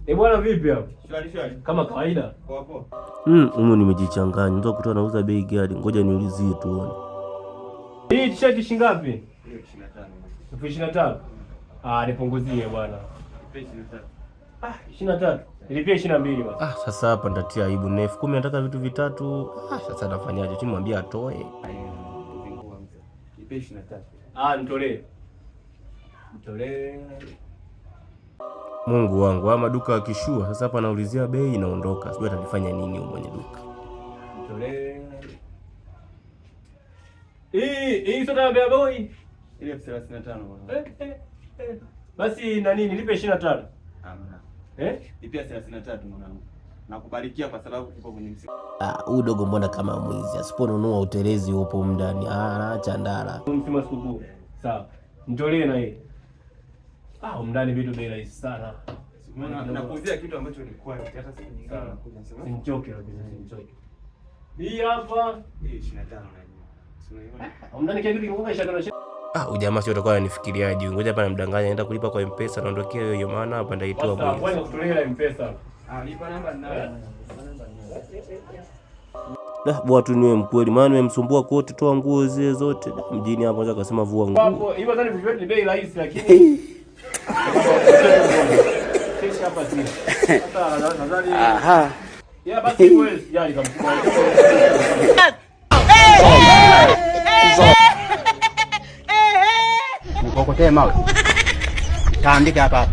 Eh, bwana vipi hapo? Shwari shwari. Kama kawaida. Poa poa. Humu nimejichanganya. Ndio kutoa nauza bei gani? Ngoja niulizie tuone. Hii t-shirt shilingi ngapi? Hiyo 25. 25,000. Ah, nipunguzie bwana. Nipe 23. Ah, 23. Nilipia 22 basi. Ah, sasa hapa nitatia aibu na 10,000 nataka vitu vitatu. Ah, sasa nafanyaje? Tu nimwambie atoe. Zingua mzee. Nipe 23. Ah, nitolee. Nitolee. Mungu wangu, haya maduka yakishua. Sasa hapa naulizia bei naondoka. Sijui atanifanya nini huyu mwenye duka. Nitolee. Hii soda ya boy. Ile 35,000 bwana. Eh, eh, eh. Basi nani nilipe 25. Hamna. Eh? Lipia 33 mwanangu. Nakubarikia kwa sababu tuko kwenye msimu. Ah, huyu dogo mbona kama mwizi? Asiponunua utelezi upo ndani. Ah, anaacha ndala. Msimu wa sikukuu. Sawa. Nitolee na hii. Ah, mndani vitu bei rahisi sana. Unaona, nakuuzia kitu ambacho ni quality hata siku nyingine nakuja nasema Simchoke kabisa, simchoke. Hii hapa. hii 25 na yenyewe. Si unaiona? Mndani kila kitu kimekuwa 25. Ah, huyu jamaa sio atakuwa ananifikiriaje? Ngoja hapa namdanganya, naenda kulipa kwa M-Pesa naondokea hiyo hiyo maana hapa ndaitoa Sasa mwizi. kwani kutolea M-Pesa. Ah, lipa namba ninayo. Da, bwana tu niwe mkweli, maana nimemsumbua kote, toa nguo zile zote. Da, mjini hapo anaweza kusema vua nguo. Hapo hivyo nadhani vitu vyetu ni bei rahisi lakini kesha hapa sina. Sasa nadhani aha. Ya basi wewe sijali kama Nikokotee mawe. Taandika hapa hapa.